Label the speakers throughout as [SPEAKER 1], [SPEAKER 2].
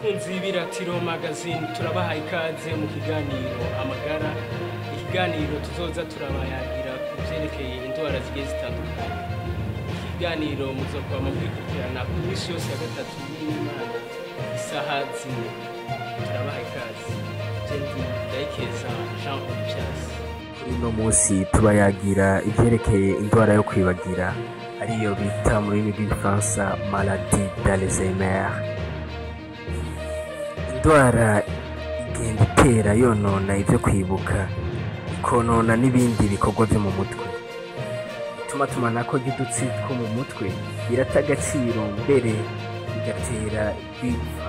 [SPEAKER 1] Bakunzi b'Iratiro Magazine, turabahaye ikaze mu kiganiro Amagara, ikiganiro tuzoza turabayagira ku vyerekeye indwara zigiye zitandukanye. Ikiganiro muzokwama mugikurikirana ku minsi yose ya gatatu y'Imana, isaha 4. Turabahaye ikaze. Je ndi Ndayikeza Jean Olympias.
[SPEAKER 2] Kuri uno munsi tubayagira ivyerekeye indwara yo kwibagira, ariyo bita mu rurimi rw'Igifaransa maladie d'Alzheimer. Indwara igenda itera yonona ivyo kwibuka, ikonona n'ibindi bikorwa vyo mu mutwe. Itumatumanako ry'udutsi two mu mutwe birata agaciro, mbere bigatera bipfa.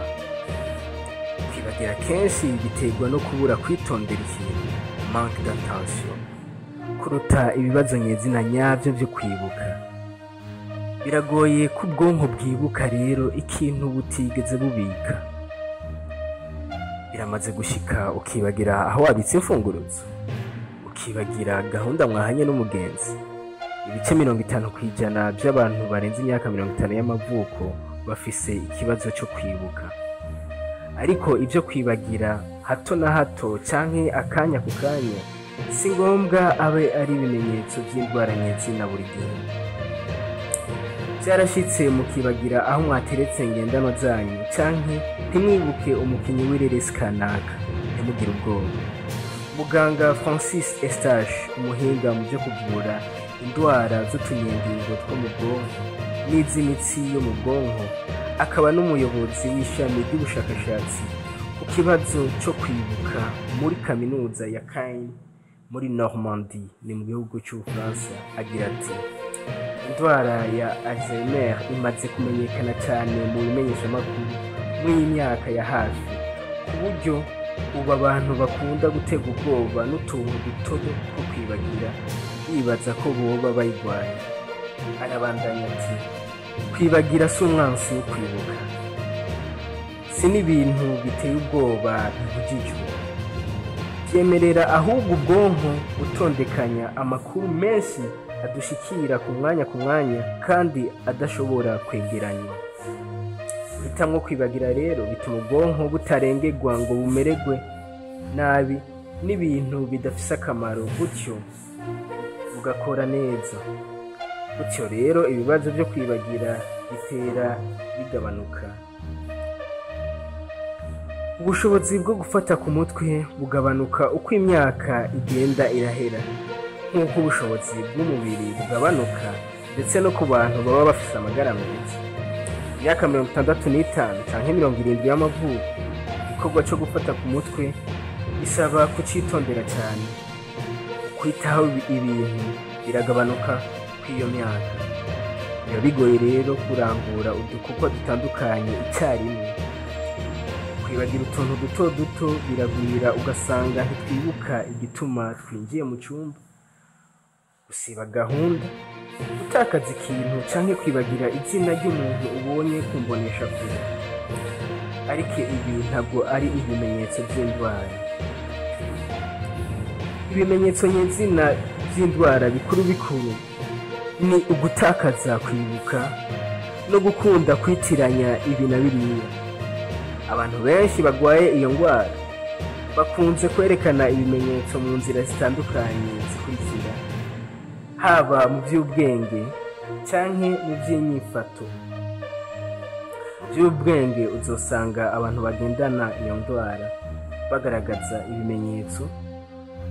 [SPEAKER 2] Kwibagira kenshi biterwa no kubura kwitondera ikintu, manque d'attention, kuruta ibibazo nyezina nyavyo vyo kwibuka. Biragoye ko ubwonko bwibuka rero ikintu butigeze bubika. Biramaze gushika ukibagira aho wabitse imfunguruzo, ukibagira gahunda mwahanye n'umugenzi? Ibice 50% vy'abantu barenze imyaka 50 y'amavuko bafise ikibazo co kwibuka. Ariko ivyo kwibagira hato na hato canke akanya ku kanya si ngombwa abe ari ibimenyetso vy'indwara nyezina buri gihe. Vyarashitse mukibagira aho mwateretse ngendanwa zanyu, canke ntimwibuke umukinyi w'ireresi kanaka? Ntimugire ubwoba. Muganga Francis Estache, umuhinga mu vyo kuvura indwara z'utunyengingo two mu bwonko n'iz'imitsi yo mu bwonko, akaba n'umuyobozi w'ishami ry'ubushakashatsi ku kibazo co kwibuka muri kaminuza ya Caen muri Normandie, ni mu gihugu c'Ubufaransa, agira ati: "Indwara ya Alzheimer imaze kumenyekana cyane mu bimenyeshamakuru muri myaka ya hafi, ku buryo ubu abantu bakunda guterwa ubwoba n'utuntu duto two kwibagira, bibaza ko boba bayirwaye." Arabandanya ati: "Kwibagira si umwansi wo kwibuka, si n'ibintu biteye ubwoba bibujijwe. Byemerera ahubwo ubwonko gutondekanya amakuru menshi adushikira ku mwanya ku mwanya kandi adashobora kwegeranywa. Guhitamwo kwibagira rero bituma ubwonko butarengerwa ngo bumererwe nabi n'ibintu bidafise akamaro, gutyo bugakora neza. Gutyo rero ibibazo byo kwibagira bitera bigabanuka." Ubushobozi bwo gufata ku mutwe bugabanuka uko imyaka igenda irahera, nk'uko ubushobozi bw'umubiri bugabanuka, ndetse no ku bantu baba bafise amagara meza. Imyaka 65 canke 70 y'amavuko, igikorwa co gufata ku mutwe bisaba kucitondera cyane. Kwitaho ibintu biragabanuka kw'iyo myaka. Biba bigoye rero kurangura udukorwa dutandukanye icyarimwe. Kwibagira utuntu duto duto biragwira, ugasanga ntitwibuka igituma twinjiye mu cyumba, gusiba gahunda, gutakaza ikintu canke kwibagira izina ry'umuntu ubonye kumbonesha kure. Ariko ibi ntabwo ari ibimenyetso by'indwara. Ibimenyetso nyezina by'indwara bikuru bikuru ni ugutakaza kwibuka no gukunda kwitiranya ibi na biriya. Abantu benshi barwaye iyo ndwara bakunze kwerekana ibimenyetso mu nzira zitandukanye zikurikira, haba mu by'ubwenge canke mu by'inyifato. Mu by'ubwenge, uzosanga abantu bagendana iyo ndwara bagaragaza ibimenyetso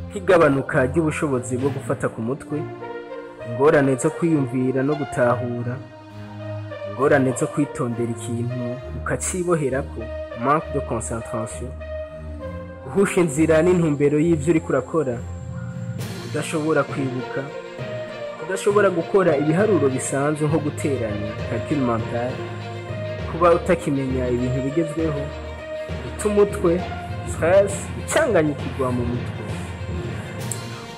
[SPEAKER 2] nk'igabanuka ry'ubushobozi bwo gufata ku mutwe, ingorane zo kwiyumvira no gutahura, ingorane zo kwitondera ikintu ukaciboherako, manque de concentration, guhusha inzira n'intumbero y'ivyo uriko urakora, kudashobora kwibuka, kudashobora gukora ibiharuro bisanzwe nko guteranya, calcul mental, kuba utakimenya ibintu bigezweho, guta umutwe, stress, gucanganyikirwa mu mutwe.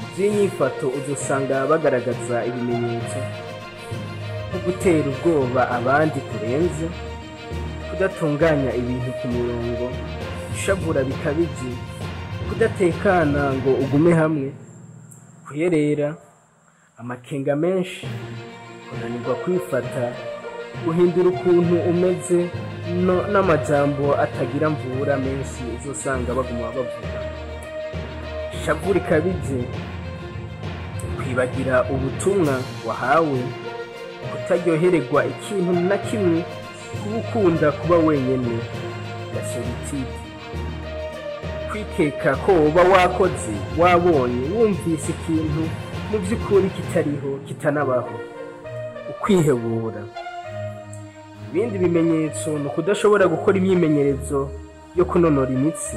[SPEAKER 2] Mu by'inyifato, uzosanga bagaragaza ibimenyetso nko gutera ubwoba abandi kurenze, kudatunganya ibintu ku murongo, gushavura bikabije, kudatekana ngo ugume hamwe, kuyerera, amakenga menshi, kunanirwa kwifata, guhindura ukuntu umeze. N'amajambo atagira mvura menshi uzosanga baguma bavuga. Ishavu rikabije, kwibagira ubutumwa wahawe, kutaryohererwa ikintu na kimwe, kuba ukunda kuba wenyene, la solitude, kwikeka ko woba wakoze, wabonye, wumvise ikintu mu by'ukuri kitariho, kitanabaho, ukwihebura. Ibindi bimenyetso ni ukudashobora gukora imyimenyerezo yo kunonora imitsi,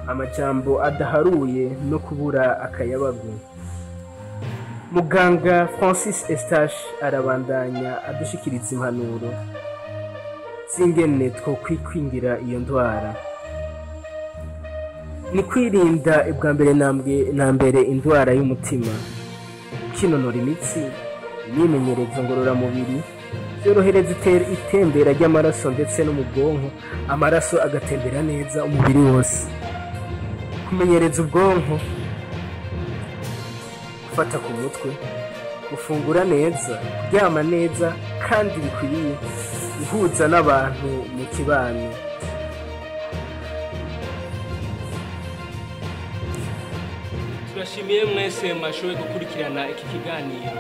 [SPEAKER 2] amajambo adaharuye no kubura akayabagu. Muganga Francis Estache arabandanya adushikiriza impanuro z'ingene twokwikingira iyo ndwara. Ni kwirinda ubwa mbere na mbere indwara y'umutima, kwinonora imitsi, imyimenyerezo ngororamubiri byorohereza itembera ry'amaraso ndetse no mu bwonko, amaraso agatembera neza umubiri wose. Kumenyereza ubwonko, gufata ku mutwe, gufungura neza, kuryama neza kandi bikwiye, guhuza n'abantu mu kibano.
[SPEAKER 1] Turashimiye mwese mwashoboye gukurikirana iki kiganiro.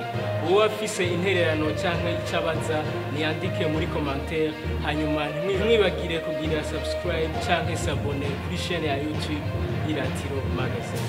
[SPEAKER 1] Uwo afise intererano cyangwa icyo abaza niyandike muri commentaire, hanyuma ntimwibagire kugira subscribe cyangwa s'abonner kuri chaîne ya YouTube Iratiro Magazine.